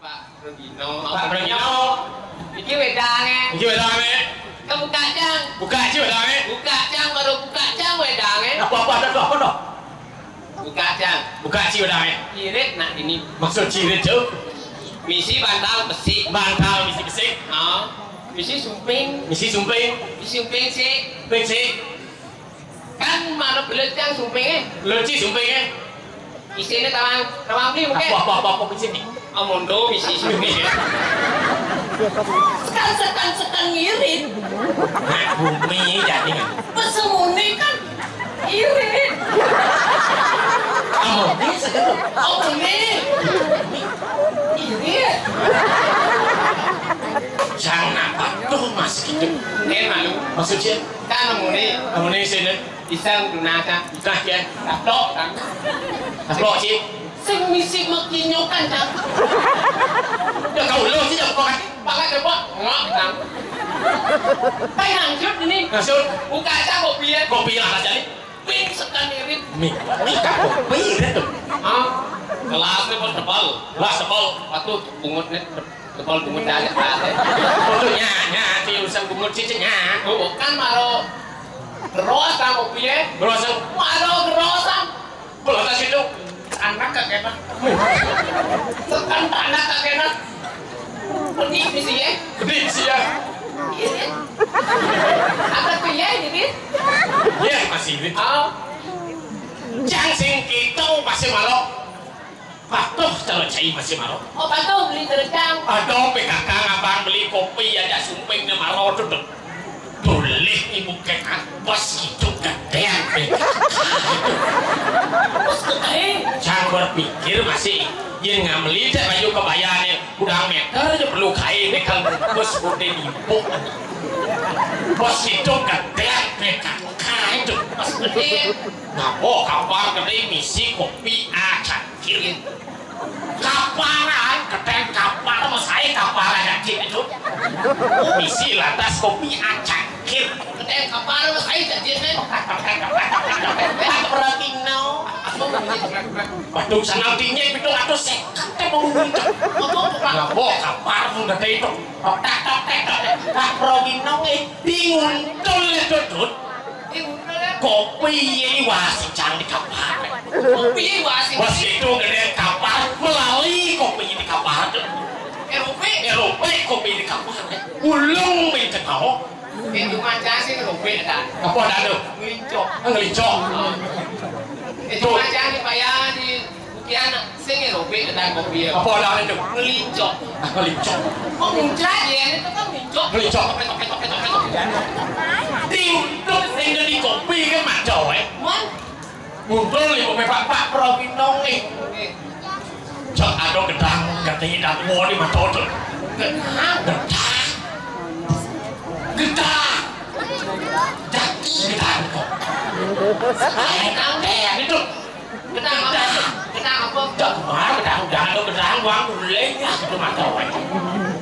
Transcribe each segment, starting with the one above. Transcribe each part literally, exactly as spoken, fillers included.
Pak Progino. Pak Progino. Iki wedange. Iki wedange. Kamu kacang. Buka aja wedange. Buka cang, baru buka cang wedange. Apa-apa ada tuh, apa tuh? Buka cang. Buka aja wedange. Irit nak ini. Maksud cirit, Cuk? Misi bantal besi. Bantal misi besi. Oh. Misi sumping. Misi sumping. Misi sumping sih. Sumping sih. Kan mana belut cang sumpinge? Belut sih sumpinge. Isine tawang, tawang beli mungkin. Apa, apa, apa, apa, apa, sini? Amondo misi sumpinge. Sekan, sekan, sekan ngirit. Nah, bumi jadi. Pesemune kan irit. Amondo sekan. Amone. Irit. Jangan apa tuh mas gitu. Ini malu. Maksudnya? Kan amone. Amone sini. Pisang tunasa. Nah, ya. Taplok, kan? Taplok, Cik. Sing misi mekinyokan, kan? Ya, kau lo sih, jangan pakai. Pakai coba. Ngok, kan? Kayak hancur ini. Hancur. Buka aja kopi ya. Kopi lah, aja nih. Ping sekan irit. Mi, mi, kopi irit tuh. Hah? Gelasnya pun tebal. Gelas tebal. Waktu bungut nih. Tebal bungut aja, Pak. Untuk nyanyi, di urusan bungut cicitnya. Oh, kan maro gerosan, kok piye? Gerosan. Maro gerosan. Belotas itu. Anak kagak enak. Tekan anak kagak enak. Pedih sih ya. Pedih sih ya. Iya. Ada piye ini? Iya, masih ini. Oh. Cang sing kita masih maro. Patuh cara cai masih maro. Oh, patuh beli terjang. Aduh, P K K ngabang beli kopi aja sumping ne maro tuh. Boleh ibu kena bos itu gedean P K K. Bos gedean. Jangan berpikir masih yen ngameli dek baju kebayane udah meter aja perlu kain dek kalau bos udah nipu. Bos itu gedean P K K itu. Bos gedean. Nah, oh, kabar gede misi kopi aja. Kirin. Kaparan, keteng kapar, mesai kaparan anjing itu. Misi lantas kopi acangkir. Keteng kapar, mesai jadi kan. Perhatinya. Waduh, sana tinggi itu atau sekat teh mau muncul. Ngomong tukang. Nah, oh, kapar pun gede itu. Tok, tok, tok, tok, tok. Pak Progino nge, binguntul itu, Dut. Kopi ini wasi cang di kapar. Kopi wasi. Bos itu gede kapar melalui kopi di kapar. Erope. Erope kopi di kapar. Ulung minta kau. Itu macam sih erope dah. Apa dah tu? Ngelincok. Ngelincok. Itu macam ni payah di Kian sing ngerobek ketang kopi ya. Apa ora itu? Ngelincok. Ngelincok. Oh, muncrat ya, itu kan ngelincok. Ngelincok. Ketok, ketok, ketok, ketok. Diuntung sing di kopi kan macam eh. Mon. Muncul ibu mepak pak pro minong nih. Cok ada gedang, gedang dan mau di mata tu. Gedang. Gedang. Gedang. Jaki gedang kok. Saya tahu deh, itu. Gedang apa? Gedang apa? Gedang, gedang, gedang, gedang, uang ulenya, itu mata orang.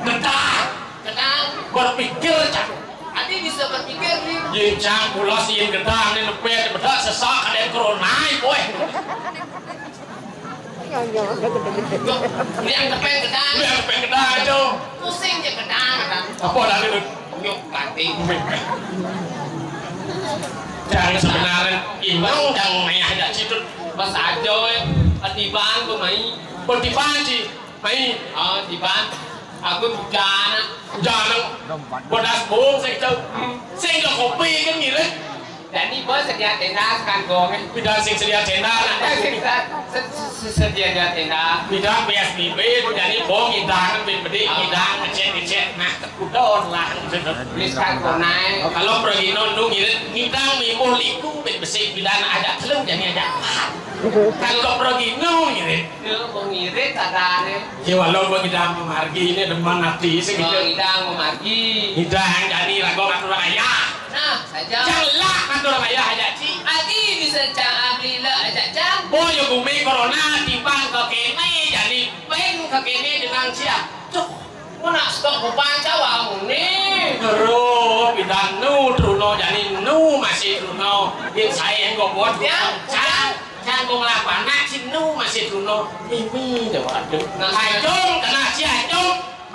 Gedang. Gedang. Berpikir, Cak. Adi bisa berpikir nih. Ye, Cak, pulas yen gedang nih, lepet, bedak, sesak, ada yang corona, boy. Yang depan gedang. Yang depan gedang, itu. Pusing je gedang, gedang. Apa dah itu? Nyuk, ganti. Jangan sebenarnya, inong, jangan mayah, ada situ. Pas aja, eh, tiban tu mai. Oh, tiban, Ci. Mai. Oh, tiban. Aku bujana. Bujana. Bodas bung, saya tahu. Saya nggak kopi kan, ngirit. Dani bos sedia tenda sekan gong. Pidan sing sedia tenda. Ada sing se-, se-, se-, sedia tenda. Pidan P S B B, dani bong ngidang, bin bedik, ngidang, ngecek, ngecek. Nah, tekudon lah. Tulis kan konai. Oh, kalau pergi nondung ngirit, ngidang mimpuh liku, bin besik, pidan ada telung, jadi ada empat. Kalau pergi nong ngirit. Yo, wong ngirit adane. Ya, walau wong ngidang memargi ini demen ati sing gitu. Wong ngidang memargi. Ngidang jani lagu ngatur ayah. Nah, saja. Jalak ngatur ayah aja, Ci. Ati bisa cak ambil aja, Cang. Oh, ya bumi corona timbang ke kene, jani peng ke kene dengan siap. Tuh, mau nak stok bukan cawa muni. Terus, pindah nu, Truno, jani nu masih Truno. Yang saya yang gobot, ya, Cang. Cang kong lapanak si nu masih Truno mimi jawab aduh. Nah, Acung kena sia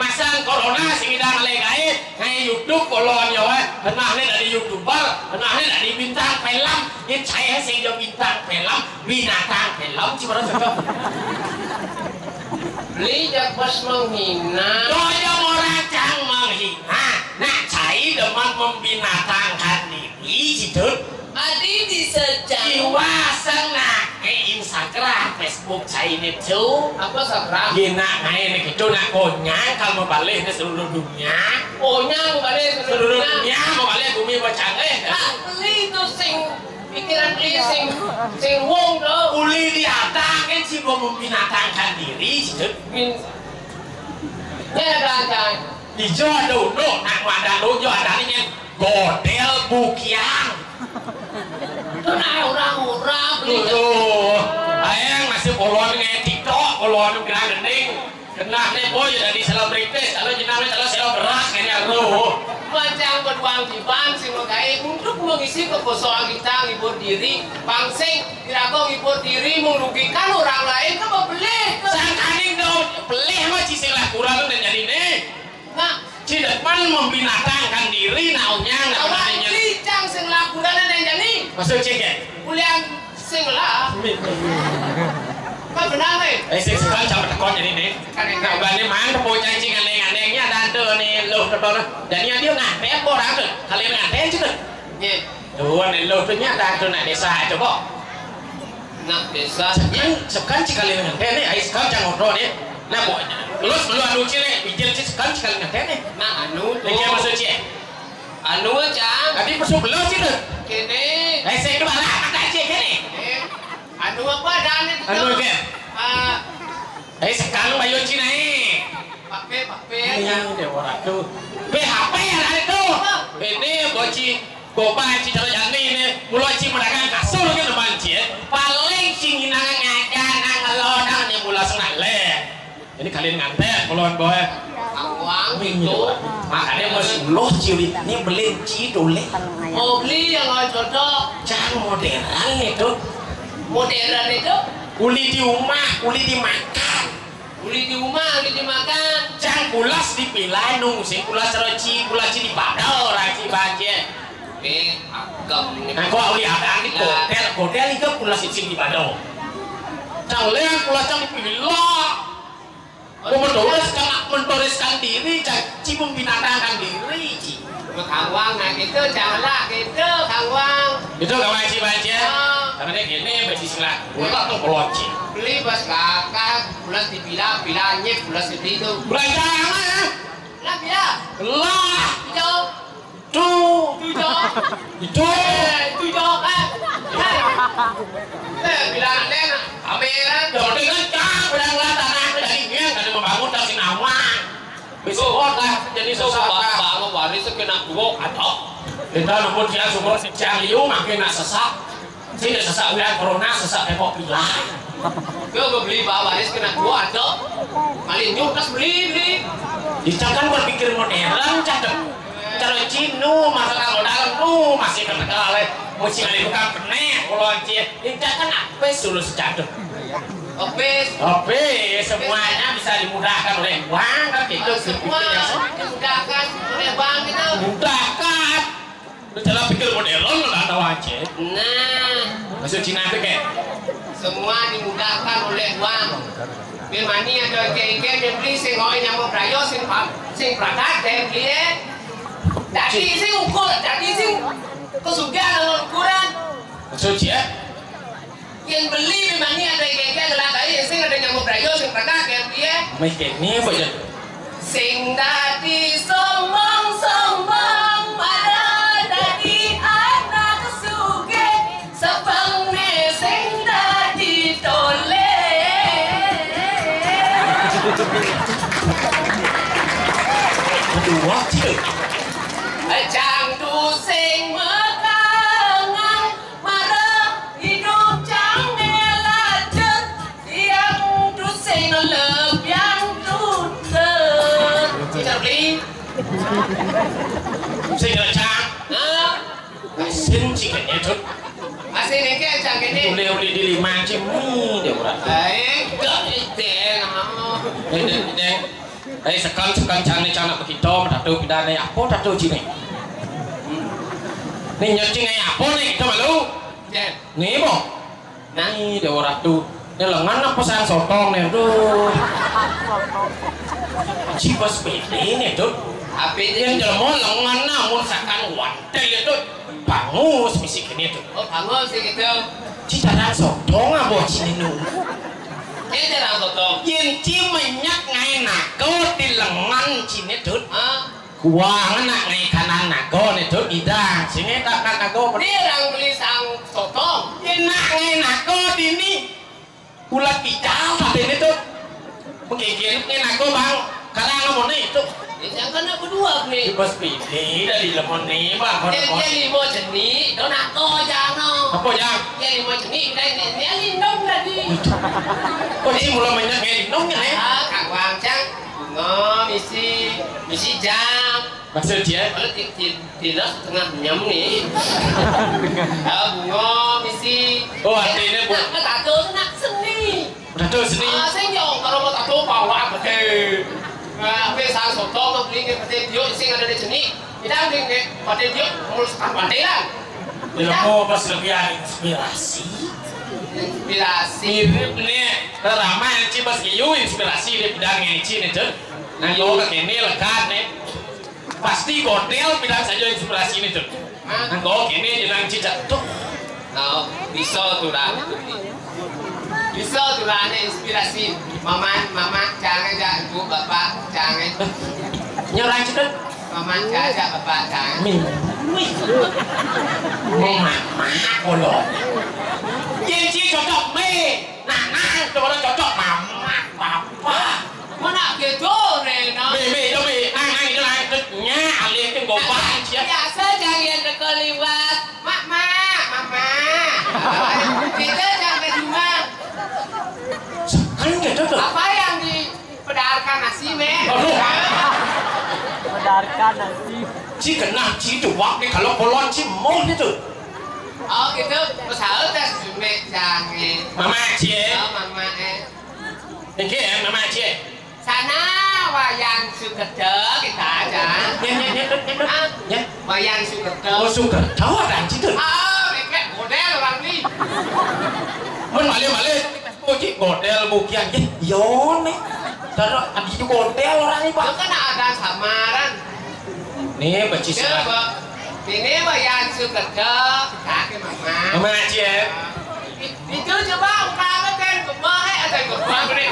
Pasang corona sing idang alé gaé, ngaé YouTube kolon yo wé. Henahné dadi YouTuber, henahné dadi bintang film. Nyén saé sing jadi bintang film, binatang film, ci baru cocok. Beli jak bos menghina. Dojo orang cang menghina. Nak cai demen membinatangkan diri, gitu. Adi bisa cang. Iwa senang ke Instagram, Facebook cai ini tuh. Apa Instagram? Gina ngaé né gitu, nak konyang kalau mau balik ke seluruh dunia. Konyang mau balik ke seluruh dunia. Seluruh dunia mau balik bumi mau canggih. Ah, beli itu sing pikiran beli sing sing wong to. Uli diatang kan si mau membinatangkan diri, gitu. Bin. Ya ada ada. Ijo ada unduk, nak ada unduk, jo ada nih. Godél bukiang. Itu nah orang-orang beli. Tuh, aing masih kolon ngetik tok, kolon kena gending. Kena né boy jadi selebritis, kalau jenangnya kalau sel beras kayaknya lu. Macam berwajiban sing menggawe untuk mengisi kekosongan kita ngibur diri, pangsing tidak kok ngibur diri merugikan orang lain ke bebelih ke. Sangkaning dong, pelih mah cisil lah kurang dan jadi nih. Nah, tidak pan membinatangkan diri naunya nggak awak namanya. Licang sing lakukan ada yang jadi. Maksud cek ya? Kuliah sing lah. Apa benar nih? Eh, sing sekarang sama tekon jadi nih. Kan yang nah, udah nih mantep mau janji aneh-anehnya tante nih lo tekon. Jadi dia nganten orang tuh. Kalian nganten juga. Iya. Tuh, nih lo tuh nyata tuh nak desa coba. Nak desa. Sekan, sekan cikali nganten nih, ai sekan cang ngobrol nih. Nah, bu, lu sebelum anu cile, bijil ci sekan cikali nganten nih. Nah, anu tuh. Lagi apa suci? Anu cang. Tadi masuk belum sih tuh. Kene. Eh, saya kepala, kata aja kene. Eh, anu apa dan itu? Anu ke? Ah. Eh, sekan bayu cina eh. Pape, pape. Iya, ya orang tuh. P H P ya ada tuh. Ini bocil. Gopa ci cara jani ini, mula ci medagang kasur kan teman ci ya. Paling ci nginang ngajar nang lo nang ni mula senang le. Ini kalian nganten mula boy. Awang gitu. Makanya mas lo ci ini beli ci dole. Mau beli yang mau cocok. Jangan modern itu. Modern itu. Uli di rumah, uli dimakan. Uli di rumah, uli dimakan. Cang pulas di pilanung, sing pulas roci, pulas di badal, raci banjir. Eh, agam nih. Nah, kok uli ada di hotel, hotel itu pulas sing di badal. Cang leang pulas cang di pila. Aku mendoreskan, mendoreskan diri, cang ci membinatangkan diri, ci. Kawang, nah gitu, janganlah gitu, kawang. Itu kawang ci banjir. Oh. Karena gini, bagi silat. Ulah tuh kolonci. Beli bos kakak, pulas di pila, pila nyip, pulas di itu. Belanja mana? Lah pila. Lah. Itu. Tuh. Itu jok. Itu. Eh, itu jok, eh. Eh. Eh, pila aneh, kamera. Jok dengan cak, udah ngeliat tanah, dari dia, tadi membangun, kasih nama. Besok lah, jadi susah, susah, Pak. Pak, mau waris kena dua, ada. Kita luput ya, sumur si Ciang Liu, makin nak sesak. Sini sesak wilayah corona, sesak tembok pila. Kau beli bawa waris kena dua atau paling nyutas beli beli. Kita kan berpikir modern, cakep. Kalau Cino, masalah modal, nu masih kenal, eh. Mesti ada bukan penek, kalau Cino. Kita kan apa suruh secakep. Habis. Habis, semuanya bisa dimudahkan oleh uang, kan gitu. Semua dimudahkan oleh uang gitu. Mudahkan. Lu cara pikir modern lo nggak tahu aja. Nah. Maksud Cina itu kayak semua dimudahkan oleh uang. Biar mani ada kayak kayak dia beli sing kau nyamuk rayo sing pam sing prakat deh beli eh. Jadi sing ukur, jadi sing kesugihan dengan ukuran. Maksud ya? Yang beli memangnya ada yang kayak ngelak aja, sing ada nyamuk rayo, sing pernah kayak dia. Meh kayak ini apa ya? Sing dadi sombong-sombong, pada dadi anak sugih, sebengné sing dadi tolé. Aduh, wah, cik. Cang tu sing mekangan, marang hidup cang ngelajeng, tiang tu sing lebiang tutur. Cing Charlie. Sing lecak. Hah? Asin cikatnya, Cut. Asin ini kayak cang ini. Uli-uli di lima, cing. Hmm, dia berat. Baik, gak itu. Ini, ini. Eh, sekan, sekan, cang né, cang nak makita, matato pidan né, apa tato ci né? Né nyet ci né, apa né, kita malu? Né, apa? Nah, né, Déwa Ratu. Né lengan apa sareng sotong né, aduh. Ci pas pede né, Dut. Apa né? Yén jelema lengan, amun sakan wantel ya, Dut. Bangus misi kéné, Dut. Oh, bangus sih gitu. Ci sareng sotong apa ci né, Nu? Ci sareng sotong. Yén ci menyek ngaé naga di lengan ci né, Dut. Hah? Kuang nak ngaé kanan naga né, Dut, ida. Sing éta kan naga. Né urang beli sareng sotong. Yén nak ngaé naga dini. Ulat pical sadéné, Dut. Mengkégén ngaé naga, Bang. Karang amoné, Dut. Ya, jangan aku dua, Bli. Di bos pidi dari lemon né, Bang. Ya, ya, lima jenis, don aku, jangan. Apa, Jang? Ya, lima jenis, udah ini, ini lindung tadi. Kok ci mula menyek ngaé lindung né? Ah, Kang Wang, Jang. Bunga, misi, misi jam. Maksud dia? Kalau di, di, di los tengah nyem né. Ah, bunga, misi. Oh, artinya bu- Nak, nak tato nak seni. Tato seni. Ah, sing yo, kalau mau tato bawa gedé. Nah, apa sareng sotong, mau beli ke pete bio, sing ada di seni. Kita beli ke pete bio, mulus kan pantelan. Ilmu pas lebih inspirasi. Inspirasi. Mirip né, ramai ci pas kieu inspirasi di bidang ngaé ci né, Dut. Nah, yo ka kéné lekat né. Pasti godél bidang saja inspirasi né, Dut. Nah, kok kéné jenang cicak tuh. Nah, bisa tuh, Ran. Bisa tuh, Ran, inspirasi. Maman, mama, jangan, jangan, ibu, bapak, jangan. Nyelang cicak. Maman, jangan, bapak, jangan. Min. Mama, kolon. Yén ci cocok, mi. Nah, nah, coba cocok, mama, papa. Mana gitu, Rena? Mi, mi, itu mi. Nah, nah, itu nah, itu. Nya, alih itu gobang, sia. Biasa jangan teka liwat. Mak, mak, mama. Kita jangan rumah. Kan gitu tuh. Apa yang dipedarkan nasi, Mi? Aduh. Pedarkan nasi. Ci kenal ci tuak né, kalau kolon ci moh né, Dut. Oh, gitu. Usaha tes, Mi, jangan. Mama, ci, eh. Oh, mama, eh. Nggih, ya, Mama Haji. Sana Wayan Sukerta kita aja. Ya, ya, ya, ya, ya. Ah, ya. Wayan Sukerta. Oh, Sukerta ada di situ. Ah, mepet model orang ni. Mun malih-malih, puji model bukian. Ya, iya, nih. Terus, adi model orang ni, Pak. Itu kan ada samaran. Nih, beci. Coba. Ini Wayan Sukerta, kakek Mama. Mama Haji, ya. Itu coba ungkapkan, kebah, eh, atau kebah, nih.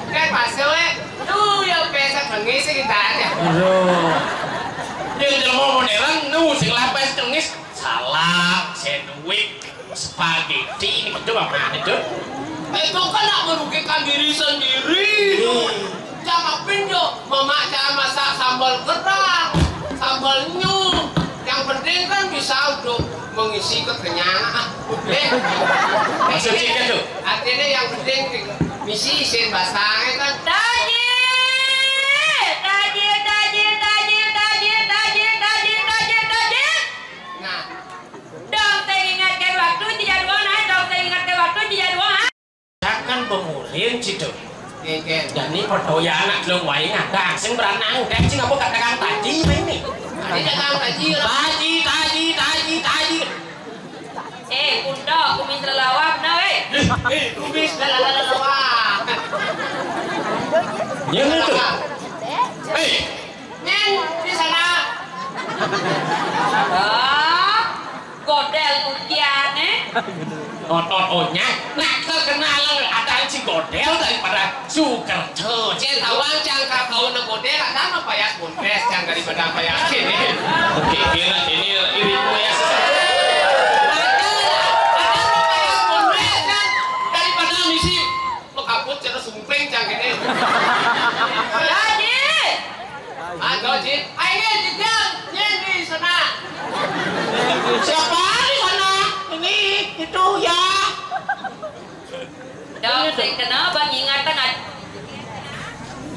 Kan pasal, eh. Tuh, yang biasa bengis kita aja. Aduh. Yang jelema modern, nu sing lapis bengis, salak, sandwich, spaghetti, ini betul apa itu? Itu kan nak merugikan diri sendiri. Hmm. Jangan pinjol, Mama jangan masak sambal kerang, sambal nyum. Yang penting kan bisa untuk mengisi kekenyangan. Eh, maksud Cika tuh? Artinya yang penting misi isin basangnya kan. Taji! Taji, taji, taji, taji, taji, taji, taji, taji. Nah. Dong, saya ingatkan waktu, tidak dua, nah, dong, saya ingatkan waktu, tidak dua, nah. Kan bengulin situ. Nggih, nggih. Jani pertoya anak deleng waé ngadang sing beranang, dan sing apa gak tekan taji ini. Ini tekan taji, ora? Taji, taji, taji, taji. Eh, kunto, kumis lelawak, nah, weh. Eh, eh, kumis lelawak. Ya, itu. Eh, Nyen, di sana. Ah, godel ukiané. Otot onyang, nak terkenal ada si godel daripada Sukerto. Cek tawang cang kakau nang godel, ada mah payas bondes cang daripada payas ini. Oke, kira ini iri payas. Ada, ada mah payas bondes cang daripada misi. Lo kaput cara sumping cang ini. Jadi. Aduh, Jin. Ayo, Jin, Jin, di sana. Siapa di sana? Ini, itu, ya. Dong, sing kenal, Bang, ingat tengah.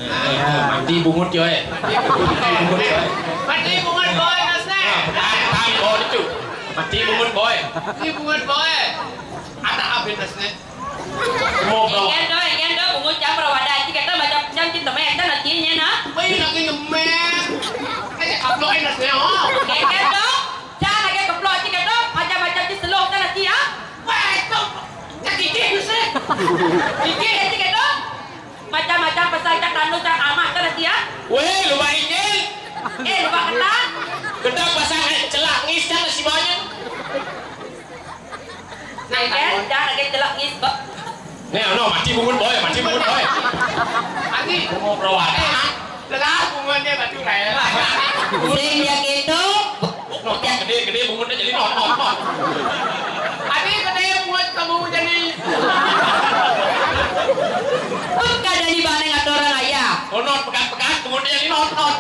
Nah, mati bungut, yo, eh. Mati bungut, yo, eh. Mati bungut, boy, Mas, nah. Nah, tahan, tahan, boy, itu. Mati bungut, boy. Mati bungut, boy. Ada apa, Mas, nih? Mau bawa. Engken do, engken do, bungut jam rawada aji, kita baca jam cinta, eh, kan artinya, nah. Iki, iki gitu. Macam-macam pasal cak tanu cak amah terus ya. Weh, lupa izin. Eh, lupa kata. Kita pasang, eh, celak ngis kan si banyak. Nah, kan, jangan lagi celak ngis, Bok. Nih, ono mati bungut boy, mati bungut boy. Ani, mau perawatan. Telah bungunnya batu rela. Sing ya gitu. Not, not, gede, gede bungut jadi not, not, not. Ani gede bungut kamu jadi. Pekat jadi bane ngatur orang ayah. Oh, not, pekat-pekat bungut jadi not, not.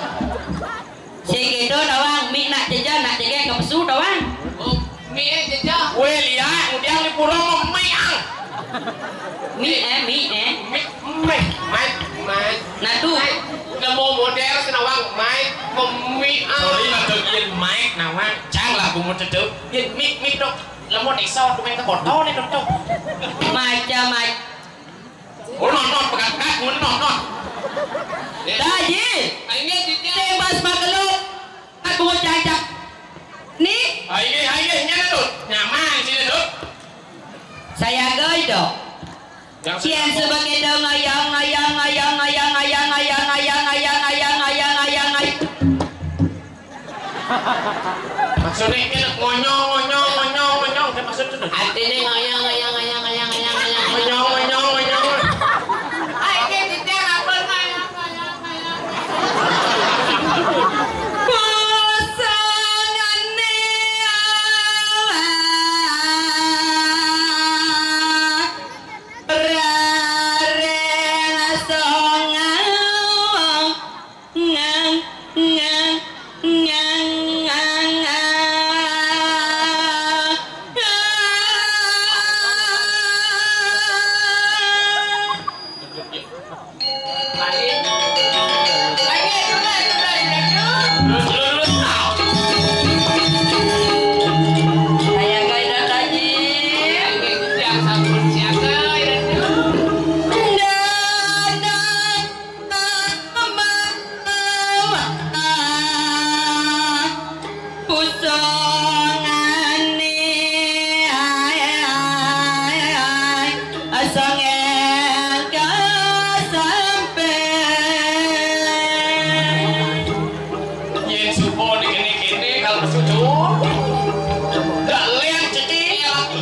Sing gitu doang, mi nak jajan, nak jajan ke pesu doang. Oh, mi eh jajan. Weh, lihat, kemudian di pura mau mi ang. Mi eh, mi eh. Mi, mi, mai, mai. Nah, tuh. Mai. Nemu model senawang, mai, memi ang. Sorry, lah tuh, yen mai, nawang. Cang lah, bungut tuh. Yen mi, mi dok. Lemu desa, tuh main ke kota nih, tuh, tuh. Macam-macam. Oh, not, not, pekat-pekat, oh, not, not. Taji. Ayo, Titi. Tembas makhluk. Aku mau cacak. Nih. Ayo, ayo, nyana tuh. Nyaman sini tuh. Saya goi dok. Yang Kian sebagai dong ayang ayang ayang ayang ayang ayang ayang ayang ayang ayang ayang ayang. Maksudnya kan ngonyong, ngonyong, ngonyong, ngonyong, kan maksudnya tuh. Artinya ngonyong, ngonyong, ngonyong, ngonyong, ngonyong, ngonyong. Ngonyong, ngonyong, ngonyong. Ai, kayak gitu, apa, ngonyong, ngonyong, ngonyong. Kosongane awak, rareng songo. Ngang, ngang, ngang, ngang, ngang. Lagi. Lagi, terus, terus, terus. Saya Kairat Haji. Yang sabun siaga, Iran. Dadah. Pusongane, ai, ai, ai, asonge kasampe. Yen supo ning kene-kene kalau setuju. Ndak lek cekik ya lagi.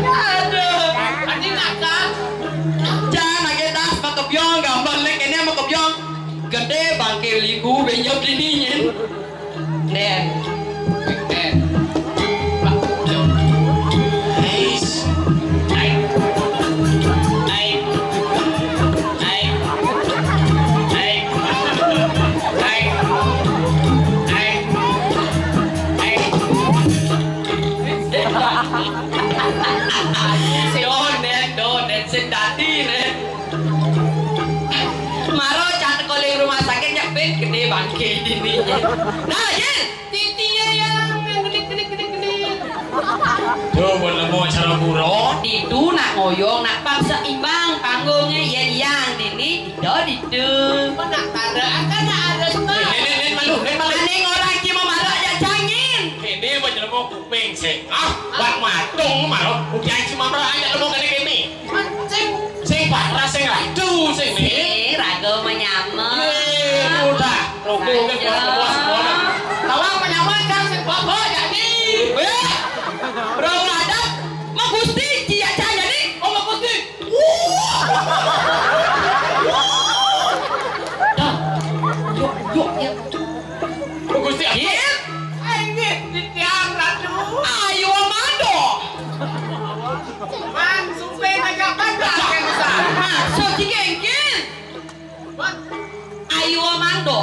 Aduh, anjing nakal. Jan, age das, makebyong, gambar lek ini makebyong. Gede bangke liku, benjok dini, nyen. Den. Den. Ais. Ai. Ai. Ai. Ai. Ai. Ai. Ai. Don, Den, don, Den, sing dadi, Den. Maro cak teko ning rumah sakit, ya, ben gede bangke dini. Nah, Jin. Titi ya, ya, gede, gede, gede, gede. Tuh, buat nemu acara buron. Ditu nak ngoyong, nak pang seimbang panggungnya, yen yang dini, dido, dido. Kok nak pada, akan nak ada semua. Nen, nen, nen, malu, nen, malu. Aning orang cuma marah aja cangin. Ini buat nemu kuping sih. Ah, bak matung maro, udah cuma marah aja nemu kene kene. Sing parah, sing ratu, sing nih. Sing raga menyama. Ye, udah. Rokok ke kuat, kuat, kuat. Tawang menyama, kan sing bobok jadi. Weh, rong adat, Mak Gusti, cia cah jadi. Oh, Mak Gusti. Wah. Dah. Yuk, yuk, yuk. Mak Gusti, apa? Iya. Inggih, titiang ratu. Ayo mando. Man, sumping aja kan, kan, kan, kan. Maksud si Gengkil. Ayo mando.